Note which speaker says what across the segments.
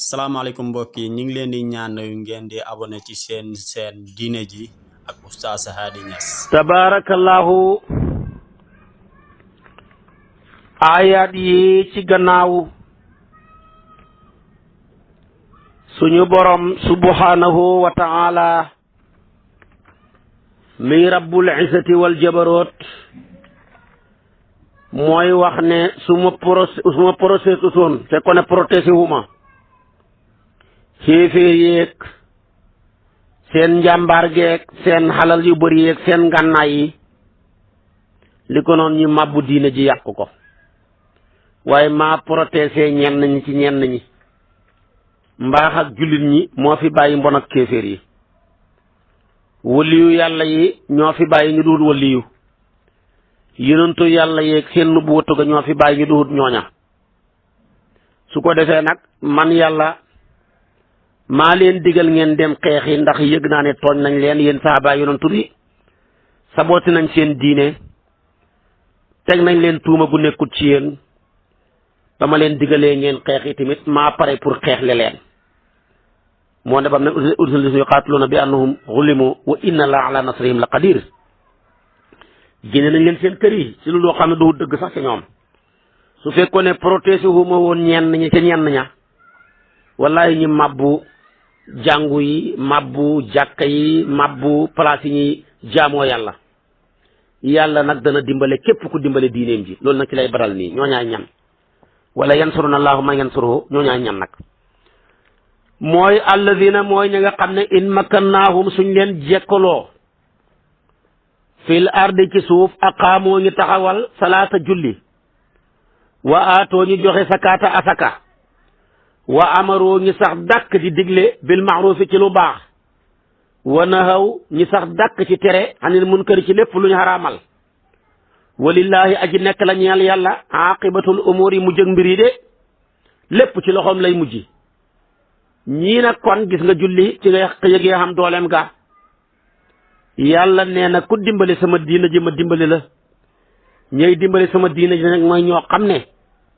Speaker 1: salaamaaleykum mbokk yi ñu ngi leen di ñaan ngeen di abonné ci seen diine ji ak Oustaz Hady Niass.
Speaker 2: tabarakallahu ayat yi ci gannaaw suñu borom subhanahu wa ta'ala mi rabbul izzati wal jabarot mooy wax ne suma procès utoon te ko ne protégé huma xéeféer yeeg seen njàmbaar geeg seen xalal yu bëri yeeg seen ngànnaay yi li ko noon ñu màbbu diine ji yàq ko waaye maa protégé ñenn ñi ci ñenn ñi mbaax ak jullit ñi moo fi bàyyi mbon ak kéeféer yi waliyu yàlla yi ñoo fi bàyyi ñu duhut waliyu yonentu yàlla yeeg seen nubuwatu ga ñoo fi bàyyi ñu duhut ñooña su ko defee nag man yàlla maa leen digal ngeen dem xeexi ndax yëg naa ne tooñ nañ leen yéen sahaaba yonentu bi sabooti nañ seen diine teg nañ leen tuuma gu nekkut ci yéen ba ma leen digalee ngeen xeexi tamit maa pare pour xeexle leen moo ne bam ne udina lis yuqaatiluuna bi annahum xulimu wa inna laa ala nasrihim la qadir génne nañ leen seen kër yi ci lu loo xam ne du dëgg sax ca ñoom su fekkoon ne protégé huma woon ñenn ñi ca ñenn ña wallahi ñi mabbu jàngu yi mabbu jàkka yi mabbu place yi ñuy jaamoo yàlla nag dana dimbale képp ku dimbale diineem ji loolu nag ci lay baral nii ñoo ñaay ñan wala yansuruna allahu man yansuruhu ñoo ñaay ñan nag mooy alladina mooy ñi nga xam ne in makkannaahum suñ leen jekkaloo fil ardi ci suuf aqaamoo ñu taxawal salaata julli wa aatoo ñu joxe sakaata asaka wa amaroo ñi sax dàkk di digle bil maarufi ci lu baax wa nahaw ñi sax dàkk ci tere anil munkari ci lépp lu ñu xaraamal walillahi aji nekk la ñeel yàlla aqibatul umuri mujj ak mbir yi de lépp ci loxoom lay mujj ñii nag kon gis nga julli ci nga yëgee xam dooleem ga yàlla nee na ku dimbali sama diina ji ma dimbali la ñooy dimbali sama diina ji nag mooy ñoo xam ne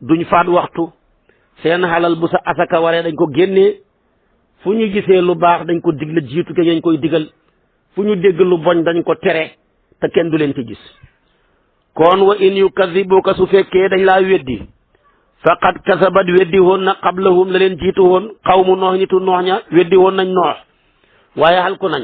Speaker 2: duñ faat waxtu seen xalal bu sa asaka waree dañ ko génnee fu ñu gisee lu baax dañ ko digle jiitu ke ñañ koy digal fu ñu dégg lu boñ dañ ko tere te kenn du leen ci gis kon wa in yukadibuka su fekkee dañ laa weddi faqad kasabat weddi woon na qablahum la leen jiitu woon xawmu noox nitu noox ña weddi woon nañ noox waaye xalku nañ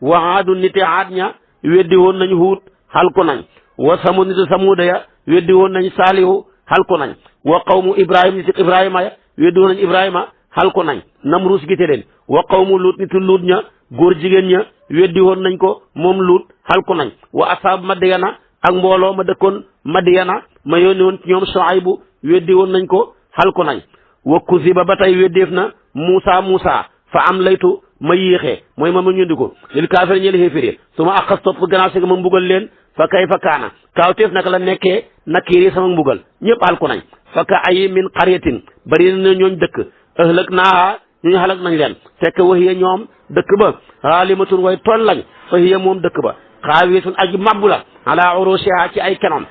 Speaker 2: wa aadu niti aad ña weddi woon nañ huut xalku nañ wa samu nitu samuuda ya weddi woon nañ saalihu xalku nañ wa qawmu ibrahima niti ibrahima ya weddi woon nañ ibrahima xalku nañ namruus gite leen wa qawmu luut nitu luut ña góor jigéen ña weddi woon nañ ko moom luut xalku nañ wa asaab madiyana ak mbooloo ma dëkkoon madiyana ma yónni woon ci ñoom Shuaybu weddi woon nañ ko xalku nañ wa kuziba ba tey weddeef na Muusa fa am laytu ma yéexee mooy ma ñundi ko lil kaafir ñeel xéeféri su ma aqas topp gannaaw si ma mbugal leen fa kayfa kaana kaawteef naka la nekkee nakiiri sama mbugal ñëpp xalku nañ fa ka ay min qaryatin bari na ñooñ dëkk ëhlëk naaha ñooñu xalak nañ leen fekk waxiya ñoom dëkk ba xaalimatun way toll lañ fa hiya moom dëkk ba xaawiyatun aji mabbu la ala urushiha ci ay kenom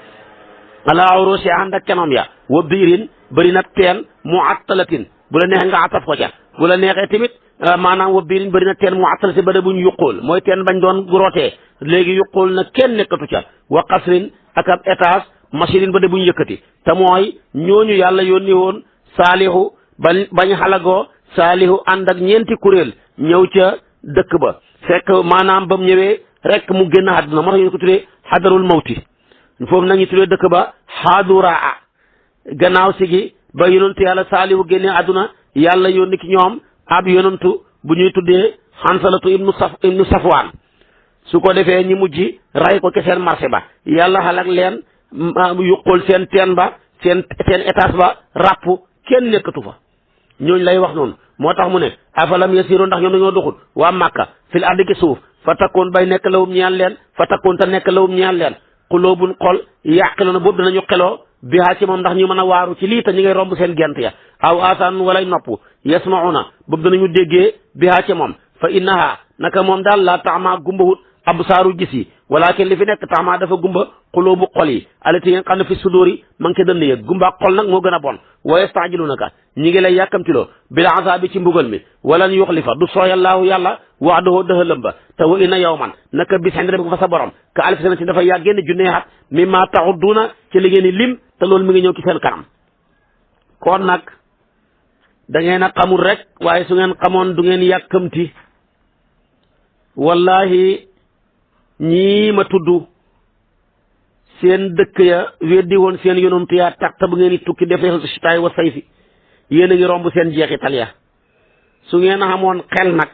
Speaker 2: ala urushiha ànd ak kenom ya wa biirin bëri na teen muattalatin bu la neex nga ataf ko ca bu la neexee tamit maanaam wa biirin bëri na teen muattalatin ba da buñ yuqool mooy teen bañ doon rootee léegi yuqool na kenn nekkatu ca wa qasrin ak ab étage machine ba da buñ yëkkati te mooy ñooñu yàlla yónni woon saalihu bañ xalagoo saalihu ànd ak ñeenti kuréel ñëw ca dëkk ba fekk maanaam ba mu ñëwee rek mu génn àdduna moo tax ñu ko tuddee xadarul mawti foofu nag ñu tuddee dëkk ba xaaduraa gannaaw si gi ba yonentu yàlla saalihu génnee àdduna yàlla yónni ki ñoom ab yonentu bu ñuy tuddee xansalatu ibnu safwaan su ko defee ñi mujj ray ko ci seen marché ba yàlla xalak leen yuqul seen teen ba seen étage ba ràpp kenn nekkatu fa ñooñu lay wax noonu moo tax mu ne afalam yasiru ndax ñoom dañoo doxul waa Màkka fil ardi ci suuf fa takkoon bay nekk lawum ñeel leen fa takkoon te nekk lawum ñeel leen xulóobun xol yàqiloo na boobu danañu xeloo bihaa ci moom ndax ñu mën a waaru ci lii te ñu ngay romb seen gent ya aw asaan walay nopp yasmauna boobu danañu déggee bihaa ci moom fa innaha naka moom daal laa taama gumbahut absaaru gis yi walakin li fi nekk taxamaa dafa gumba xulóobu xol yi alati nga xam ne fi sudóor yi ma ngi ko dënn yëg gumba xol nag moo gën a bon wa yasta'jilunaka ñi ngi lay yàkkamtiloo bil azaabi ci mbugal mi walan yuxlifa du sooyallaahu yàlla wa'dahu dëxalam ba te wa inna yawman naka bis indi rabbika fa sa borom ka alfi sanatin dafa yàggee ne junne at mimma ta'udduna ci li ngeen di lim te loolu mi ngi ñëw ci seen kanam kon nag da ngeen a xamul rek waaye su ngeen xamoon du ngeen yàkkamti wallahi ñii ma tudd seen dëkk ya weddi woon seen yonantu yaa tax te bu ngeen di tukki def su sitaay wa sayfi yéen a ngi romb seen jeexital ya su ngeen xamoon xel nag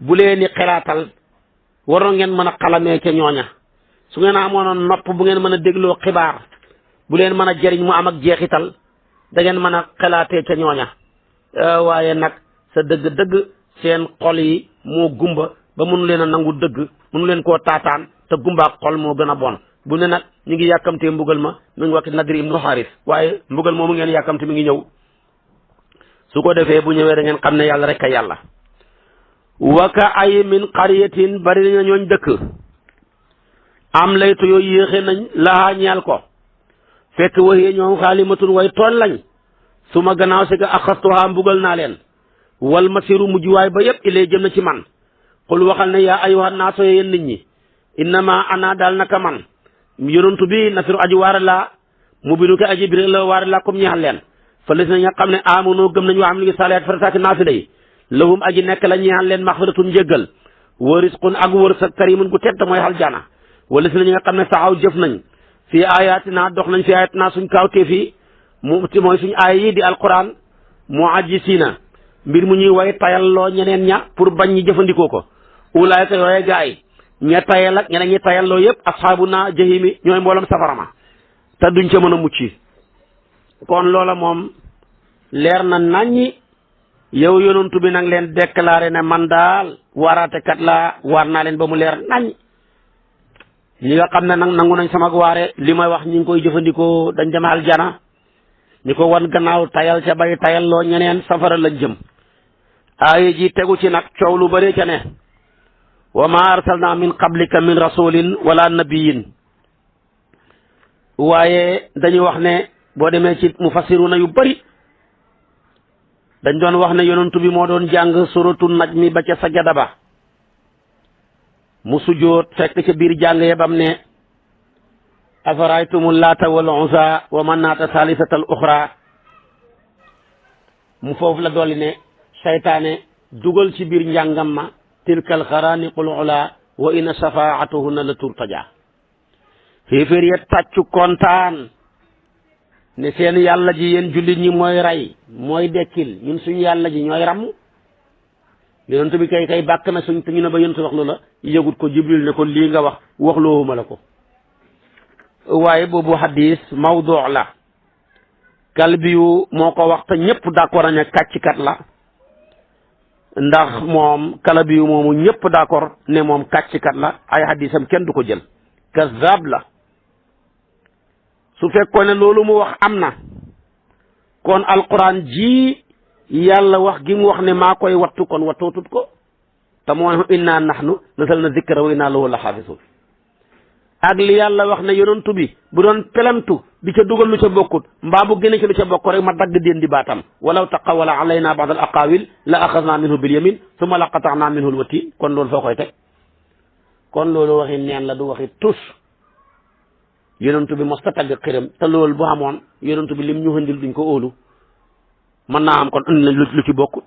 Speaker 2: bu leen di xelaatal waroon ngeen mën a xalamee ca ñooña su ngeen xamoon nopp bu ngeen mën a dégloo xibaar bu leen mën a jëriñ mu am ak jeexital da ngeen mën a xelaatee ca ñooña waaye nag sa dëgg-dëgg seen xol yi moo gumba ba mënu leen a nangu dëgg mënu leen koo taataan te gumbaak xol moo gën a bon bu ne nag ñu ngi yàkkamtee mbugal ma mi ngi wax Nadri ibnu Xaaris waaye mbugal moomu ngeen yàkkamte mi ngi ñëw su ko defee bu ñëwee da ngeen xam ne yàlla rek a yàlla waka ay min qaryatin bari na ñooñ dëkk am laytu yooyu yéexee nañ lahaa ñeel ko fekk waxee ñoom xaalimatun way tooñ lañ su ma gannaaw si ga axastuhaa mbugal naa leen wal masiru mujjuwaay ba yëpp ilee jëm na ci man xul waxal ne yaa ayyuhan naaso yéen nit ñi innama ana daal naka man yonantu bi nasiru aji waare laa mu binu ko aji bir la waare laa comme ñeexal leen fa lis na nga xam ne amonoo gëm nañu waa am li saalihaat farataaki naafila yi lahum aji nekk la ñeexal leen maxfiratun njëggal wa risqun ak wërsëg karimun gu tedd mooy aljana wala si na ñi nga xam ne saxaw jëf nañ fii ayatina dox nañ fi ayatina suñ kaawtee fii mooy suñ aaya yi di alquran mu aji siina mbir mu ñuy way tayalloo ñeneen ña pour bañ ñi jëfandikoo ko ulaayka yooye gaay ña tayal ak ñeneen ñi tayalloo yëpp asxaabu naa jahimi ñooy mboolam safarama te duñ ca mën a mucc kon loola moom leer na naññi yow yonantu bi nag leen déclaré ne man daal waaraatekat laa waar naa leen ba mu leer nañ ñi nga xam ne nag nangu nañ sama waare li may wax ñi ngi koy jëfandikoo dañ dem aljana ñi ko wan gannaaw tayal ca bay tayalloo ñeneen safara lañ jëm aaya ji tegu ci nag coow lu bëree ca ne wa ma arsalna min qablika min rasulin wala nabiyin waaye dañuy wax ne boo demee ci mufassiruna yu bëri dañ doon wax ne yonantu bi moo doon jàng suratu najmi ba ca sajada ba mu sujjóot fekk ca biir jàng ye bam ne afaraytumu laata wal uzza wa manaata salisata al uxra mu foofu la dolli ne saytaane dugal ci biir njàngam ma tilkal xaraaniqul ula wa inna safaatuhunna la turtaja xéeféer ya tàccu kontaan ne seen yàlla ji yéen jullit ñi mooy rey mooy dekkil ñun suñu yàlla ji ñooy ramm yonent bi kay bàkk na suñ te ñu ne ba yonent wax loola yëgut ko jibril ne ko lii nga wax loowuma la ko waaye boobu hadis mawdu la kalbiyu moo ko wax te ñëpp d'accord nañ ne kàcckat la ndax moom kalabiyu moomu ñëpp d'accord ne moom kàcckat la ay hadisam kenn du ko jël kazzab la su fekkoon ne loolu mu wax am na kon alquran ji yàlla wax gi mu wax ne maa koy wattu kon wattootut ko te moo inna nahnu nazzalna zikra wa inna lahu la xaafisun ak li yàlla wax ne yonantu bi bu doon pelamtu di ca dugal lu ca bokkut mbaa bu génne ci lu ca bokk rek ma dagg déen di baatam walaw taqawala alayna ba'd al aqawil la axadna minhu bil yamin summa la qata'na minhu al watin kon loolu foo koy teg kon loolu waxi neen la du waxi tus yonantu bi mos ta tagg xiram te loolu bu amoon yonantu bi lim ñu handil duñ ko óolu mën naa am kon indi nañ lu ci bokk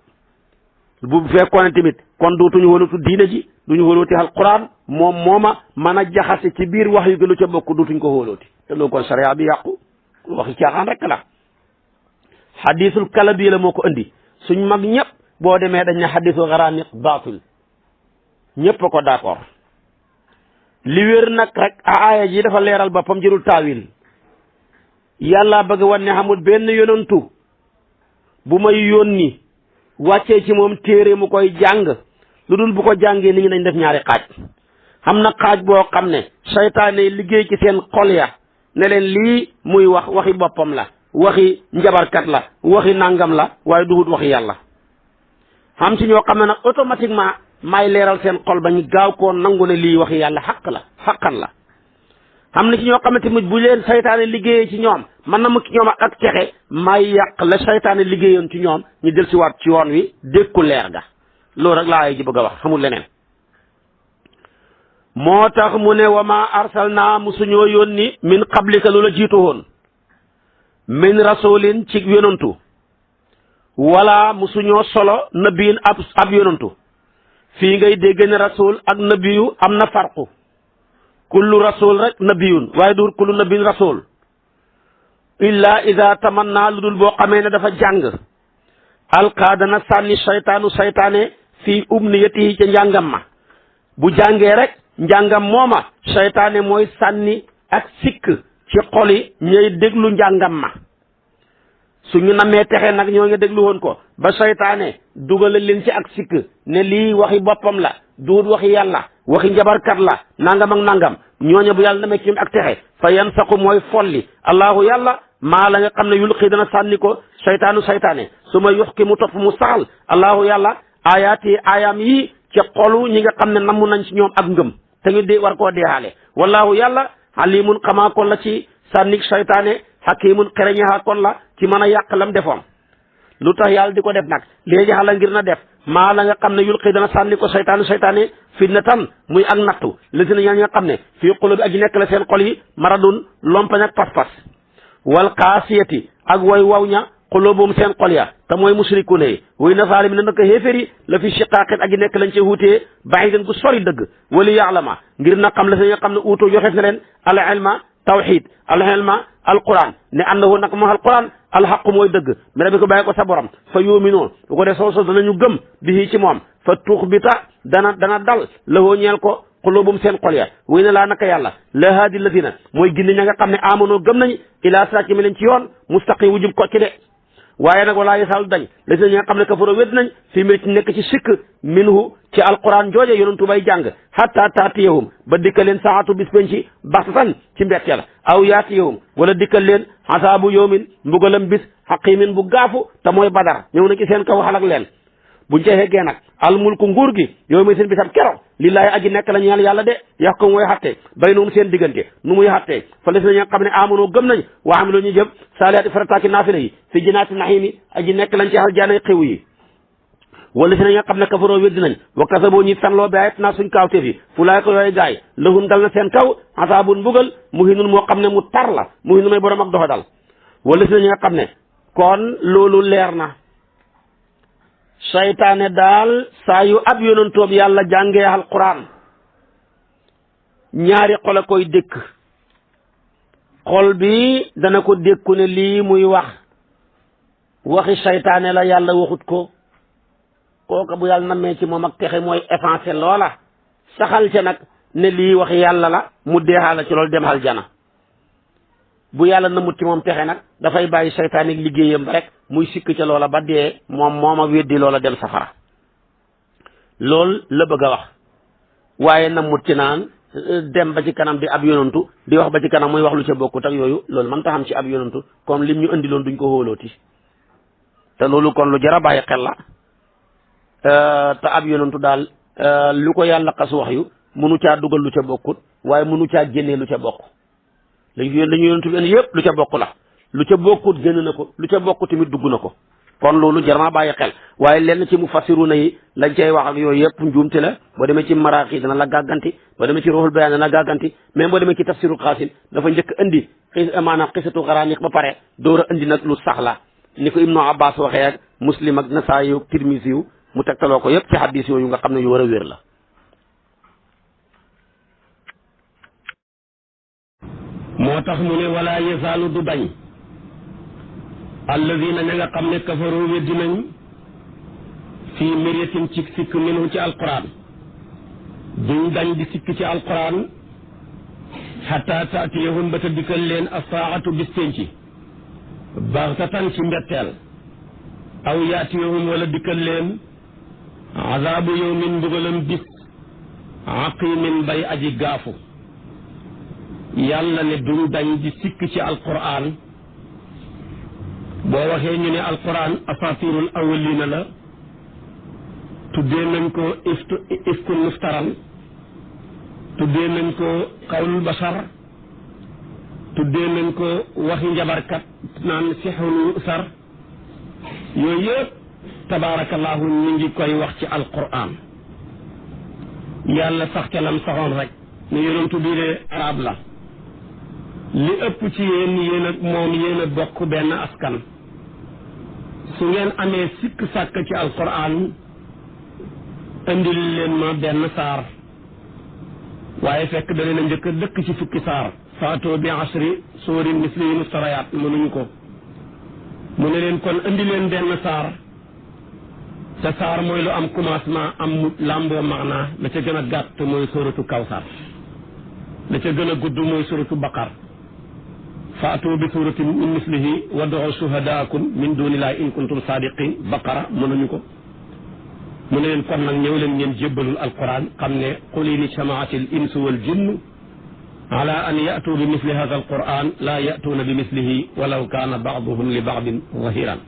Speaker 2: bu fekkoon tamit kon dootuñu wóolutu diine ji duñu wóoluti alquran moom mooma mën a jaxase ci biir wax yu gi lu ca bokk dootuñ ko wóoluti te loolu kon sariya bi yàqu waxi caaxaan rek la xadisul kalabi la moo ko indi suñ mag ñëpp boo demee dañ ne xadisul xaraaniq baatul ñëpp a ko d'accord li wér nag rek aaya ji dafa leeral boppam jërul taawil yàlla bëgg wan ne xamul benn yonantu bu may yónni wàccee ci moom téere mu koy jàng lu dul bu ko jàngee nit ñi dañ def ñaari xaaj xam na xaaj boo xam ne seytaane liggéey ci seen xol ya ne leen lii muy wax waxi boppam la waxi njabarkat la waxi nangam la waaye duhut waxi yàlla xam ci ñoo xam ne nag automatiquement maay leeral seen xol ba ñu gaaw koo nangu ne lii waxi yàlla xaqan la am na ci ñoo xamante ni bu leen saytaane liggéeyee ci ñoom man na mu ci ñoom ak texe may yàq la saytaane liggéeyoon ci ñoom ñu del si waat ci yoon wi dékku leer ga loolu rek laa ji bëgg a wax xamul leneen moo tax mu ne wa ma arsalna musuñoo yónni min qablika lu la jiitu woon min rasulin ci yonantu wala musuñoo solo nabiin ab yonantu fii ngay dégg ne rasul ak nabiyu am na farqu kullu rasul rek nabiyun waaye du kullu nabiin rasul illa ida tamanna lu dul boo xamee ne dafa jàng alqa dana sànni saytaane fii umniyatihi ca njàngam ma bu jàngee rek njàngam mooma saytaane mooy sànni ak sikk ci xoli ñooy déglu njàngam ma suñu namee texe nag ñoo ngi déglu woon ko ba saytaane dugale leen ci ak sikk ne lii waxi boppam la duut waxi yàlla waxi njabarkat la nangam ak nangam ñooñu bu yàlla namee ci ñoom ak texe fa yan saqu mooy folli allahu yàlla maa la nga xam ne yulqi dana sànni ko saytaane su ma yuxki mu topp mu saxal allahu yàlla ayaati ayaam yi ci xolu ñi nga xam ne namm nañ ci ñoom ak ngëm te ñu di war koo deexaale wallahu yàlla alimun xamaa kon la ci sànni saytaane hakimun xereñaxaa kon la ci mën a yàq lam defoon lu tax yàlla di ko def nag léegi xala ngir na def maa la nga xam ne yulqi dana sànni ko saytaane fitnatan muy ak nattu lësi na ñaa ñi nga xam ne fii qulubi aji nekk la seen xol yi maradun lompañ ak pas-pas wal qaasiyati ak way waw ña qulubum seen xol ya te mooy mushrikuuna yi way nasaari mi ne naka xéeféri la fi shiqaaqin aji nekk lañ ci wuutee ba'idan gu sori dëgg wali ya'lama ngir na xam la si nga xam ne uutoo joxeef na leen al ilma tawxid al ilma alquran ne annahu nag moo alquran alxaqu mooy dëgg mi rabbi ko bàyyi ko sa borom fa yuminoo bu ko def soo danañu gëm bi ci moom fa tuxbita dana dal lahoo ñeel ko xulubum seen xol ya wéy na laa naka yàlla la haadi ladina mooy gindi ña nga xam ne amanoo gëm nañ ila siraatin mi leen ci yoon mustaqim wu jub ko ci de waaye nag walaa yasaalu dañ la si ñi nga xam ne kafaroo wedd nañ fii mbir ci nekk ci sikk minhu ci alquran jooje yonentu bay jàng hatta taatiyahum ba dikkal leen saatu bis penci baxtatan ci mbetteel aw yaatiyahum wala dikkal leen asaabu yawmin mbugalam bis haqimin bu gaafu te mooy badar ñëw na ci seen kaw xalak leen buñ ca heggee nag almulku nguur gi yow mi seen bisab keroog lillaahi aji nekk la ñeel yàlla de yaxkum mooy xatte baynahum seen diggante nu muy xatte fa les na ñi nga xam ne amonoo gëm nañ waa am loo ñu jëm saalihaati farataaki naafila yi fi jinaati naxiimi aji nekk lañ ci aljaana xew yi wala si na nga xam ne kafaroo weddi nañ wa kasaboo ñi fenloo bi ayat naa suñ kaawteef yi fu laay ko yooyu gaay lahum dal na seen kaw asaabun mbugal muhinun moo xam ne mu tar la muhinun may borom ak doxa dal wala si na ñi nga xam ne kon loolu leer na saytaane daal saa yu ab yonentoob yàlla jàngee alquran ñaari xol a koy dékk xol bi dana ko dékku ne lii muy waxi saytaane la yàlla waxut ko kooka bu yàlla nammee ci moom ak texe mooy effacé loola saxal ca nag ne lii waxi yàlla la mu deexaala ci loolu dem aljana bu yàlla namut ci moom texe nag dafay bàyyi saytaane ak liggéeyam ba rek muy sikk ca loola ba dee moom ak weddi loola dem safara loolu la bëgg a wax waaye namut ci naan dem ba ci kanam di ab yonantu di wax ba ci kanam muy wax lu ca bokkut ak yooyu loolu man taxam ci ab yonantu comme lim ñu andi loon duñ ko hóolooti te loolu kon lu jar a bàyyi xel la te ab yonantu daal lu ko yàlla xas wax yu mënu caa dugal lu ca bokkut waaye mënu caa génnee lu ca bokk lañu yonantu bi yëpp lu ca bokk la lu ca bokkut génn na ko lu ca bokk tamit dugg na ko kon loolu jar naa bàyyi xel waaye lenn ci mufassiruna yi lañ cay wax ak yooyu yëpp njuumte la boo demee ci maraaxi dana la gàgganti boo demee ci ruuxul bayaan dana gàgganti même boo demee ci tafsirul xaasin dafa njëkk indi maanaam xisatu xaraaniq ba pare door a indi nag lu sax la ni ko ibnu abbas waxee ak muslim ak nasaayi ak tirmisi yu mu tegtaloo ko yëpp ci hadis yooyu nga xam ne yu war a wér la moo tax mu ne wala yasaalu du dañ alladina ña nga xam ne kafaru weddi nañ fii miryatin ci sikk minhu ci alquran duñ dañ di sikk ci alquran xataa taatiyahum ba ta dikkal leen asaatu bis penci baxtatan ci mbetteel aw yaatiyahum wala dikkal leen azaabu yawmin mbugalam bis aqimin bay aji gaafu yàlla ne duñ dañ di sikk ci alquran boo waxee ñu ne alquran asatirul awalina la
Speaker 3: tuddee nañ ko ifkul muftaran tuddee nañ ko xawlul basar tuddee nañ ko waxi njabarkat naan sixrul sar yooyu yëpp tabaarakallaahu ñu ngi koy wax ci alquran yàlla sax ca lam saxoon rek ne yonentu bii de arab la li ëpp ci yéen ak moom yéen a bokk benn askan su ngeen amee sikk sàkk ci alquran indil leen ma benn saar waaye fekk da leen a njëkk a dëkk ci fukki saar faatoo bi asri sóorin mislihi muftarayaat mënuñu ko mu ne leen kon indi leen benn saar te saar mooy lu am commencement am làmboo maanaa la ca gën a gàtt mooy sóoratu kawsar la ca gën a gudd mooy sóoratu baqar faatoo bi sóoratin min mislihi wad'u shuhadaakum min dunillahi in kuntum saadiqin baqara mënuñu ko mu ne leen kon nag ñëw leen ngeen jébbalul alquran xam ne qul in ijtamaati al insu wal jinnu ala an yatu bi misli hada alquran laa yatuuna bi mislihi walaw kaana baaduhum li baadin zahiran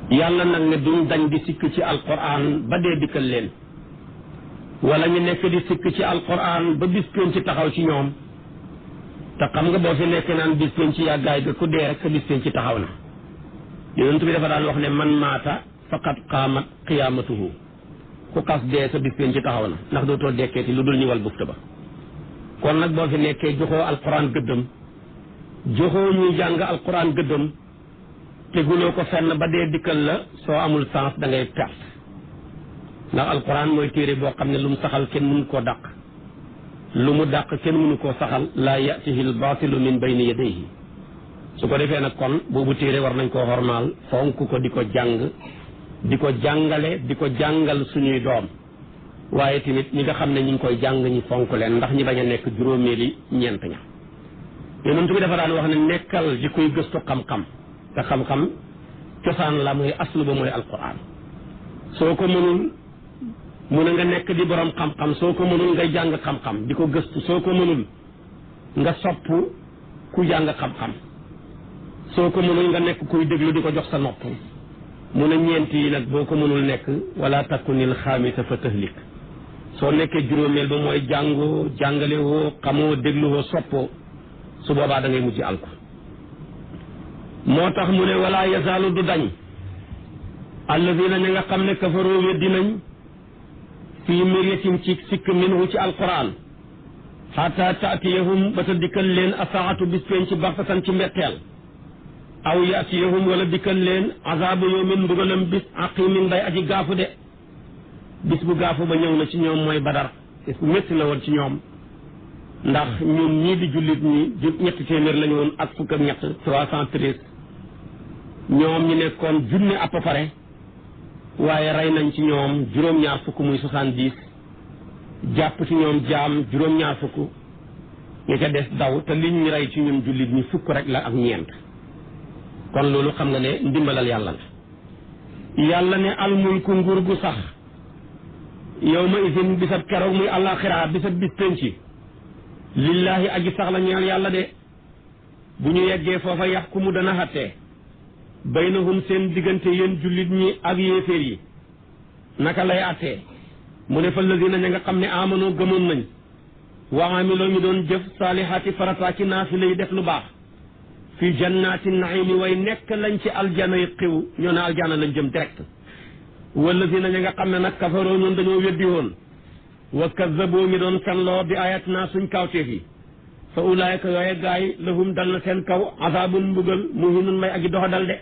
Speaker 3: yàlla nag ne duñ dañ di sikk ci alquran ba dee dikkal leen wala ñu nekk di sikk ci alquran ba bis pénc ci taxaw ci ñoom te xam nga boo fi nekk naan bis pénc ci yàggaay ga ku dee rek sa bis pénc ci taxaw na yonent bi dafa daan wax ne man maata faqad qaamat qiyaamatuhu ku xas dee sa bis pénc ci taxaw na ndax dootoo dekkeeti lu dul ñëwal bufta ba kon nag boo fi nekkee joxoo alquran gëddëm joxoo ñuy jàng alquran gëddëm teguloo ko fenn ba dee dikkal la soo amul sens da ngay perte ndax alquran mooy téere boo xam ne lu mu saxal kenn mënu koo dàq lu mu dàq kenn mënu koo saxal laa yatihi l baatilu min bayni yadayhi su ko defee nag kon boobu téere war nañ koo xormaal fonk ko di ko jàng di ko jàngale di ko jàngal suñuy doom waaye tamit ñi nga xam ne ñi ngi koy jàng ñi fonk leen ndax ñi bañ a nekk juróomeeli ñeent ña yonent bi dafa daan wax ne nekkal di koy gëstu xam-xam te xam-xam cosaan la muy aslu ba mooy alquran soo ko mënul mu ne nga nekk di borom xam-xam soo ko mënul ngay jàng xam-xam di ko gëstu soo ko mënul nga sopp ku jàng xam-xam soo ko mënul nga nekk kuy déglu di ko jox sa nopp mu ne ñeent yi nag boo ko mënul nekk wala takkunil xaamisa fa tahlik soo nekkee juróomeel ba mooy jàngoo jàngale woo xamoo déglu woo soppoo su boobaa da ngay mujj alko moo tax mu ne wala yazaalu du dañ alladina ña nga xam ne kafaroo weddi nañ fii miryatin ci sikk minhu ci alquran xataa taatiyahum ba ta dikkal leen asaatu bis peen ci baxtatan ci mbetteel aw yaatiyahum wala dikkal leen azaabu yawmin mbugalam bis aqimin bay aji gaafu de bis bu gaafu ba ñëw na ci ñoom mooy badar bis bu métti la woon ci ñoom ndax ñun ñii di jullit ñi ñetti téeméer la ñu woon ak fukk ak ñett 313 ñoom ñu nekkoon junne à peu près waaye rey nañ ci ñoom juróom-ñaar fukk muy 70 jàpp ci ñoom jaam juróom-ñaar fukk ña ca des daw te liñ ñu rey ci ñun jullit ñi fukk rek la ak ñeent kon loolu xam nga ne ndimbalal yàlla la yàlla ne almulku nguur gu sax yawma idin bisab keroog muy àllaaxira bisab bis penci lillaahi aji sax la ñeel yàlla de bu ñu yeggee foofa yaxkumu dana xattee baynahum seen diggante yéen jullit ñi ak yéeféer yi naka lay attee mu ne fa lazina ña nga xam ne amanoo gëmoon nañ wa amiloo ñu doon jëf saalihaati farataaki naafila yi def lu baax fi jannaati naimi way nekk lañ ci aljana yi xiw ñoo ne aljana lañ jëm direct wallazina ña nga xam ne nag kafaroo ñoon dañoo weddi woon wa kazzaboo mi doon fenloo bi ayatina suñ kawteef yi fa ulaayka yooye gaay lahum dal na seen kaw azaabun mbugal muhinun may aji doxa dal de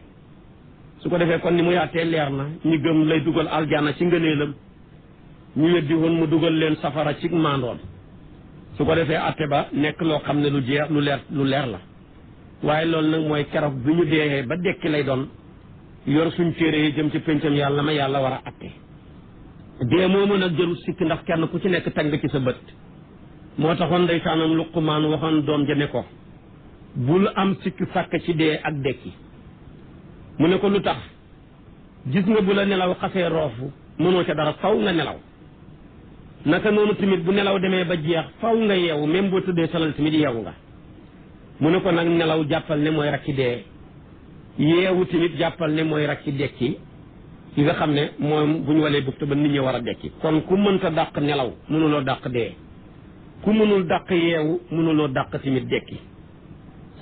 Speaker 3: su ko defee kon ni mu yaatee leer na ñi gëm lay dugal aljana ci ngëneelam ñu weddi woon mu dugal leen safara ci maandoon su ko defee atte ba nekk loo xam ne lu jeex lu leer la waaye loolu nag mooy keroog bi ñu deexee ba dekki lay doon yor suñ téere yi jëm ci péncam yàlla ma yàlla war a atte dee moomu nag jërul sikk ndax kenn ku ci nekk teg nga ci sa bët moo taxoon ndeysaanam Luqmaan waxoon doom ja ne ko bul am sikk sàkk ci dee ak dekki mu ne ko lu tax gis nga bu la nelaw xasee roofu mënoo ca dara faw nga nelaw naka noonu tamit bu nelaw demee ba jeex faw nga yeewu même boo tëddee salal tamit yeewu nga mu ne ko nag nelaw jàppal ne mooy rakki dee yeewu tamit jàppal ne mooy rakki dekki yi nga xam ne moom bu ñu walee bufta ba nit ñi war a dekki kon ku mënta dàq nelaw mënuloo dàq dee ku mënul dàq yeewu mënuloo dàq tamit dekki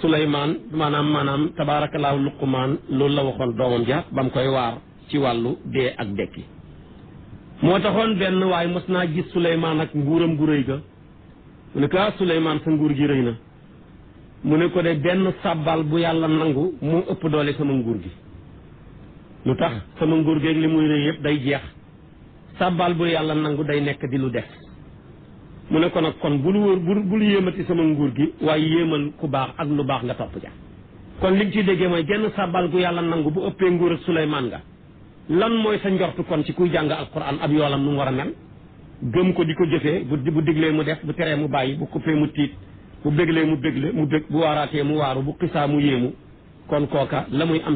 Speaker 3: Suleymaan maanaam tabaarakallaahu Luqmaan loolu la waxoon doomam ja ba mu koy waar ci wàllu dee ak dekki moo taxoon benn waaye mos naa gis Suleymaan ak nguuram gu rëy ga mu ne ko Suleymaan sa nguur gi rëy na mu ne ko de benn sàbbal bu yàlla nangu moo ëpp doole sama nguur gi lu tax sama nguur geeg li muy rëy yëpp day jeex sàbbal bu yàlla nangu day nekk di lu def mu ne ko nag kon bul yéemati sama nguur gi waaye yéemal ku baax ak lu baax nga topp ja kon li nga ci déggee mooy genn sàbbal gu yàlla nangu bu ëppee nguur ak Suleymaan nga lan mooy sa njortu kon ci kuy jàng alquran ab yoolam nu mu war a mel gëm ko di ko jëfee bu diglee mu def bu teree mu bàyyi bu xuppee mu tiit bu béglee mu bégle mu bég bu waaraatee mu waaru bu xisaa mu yéemu kon kooka la muy am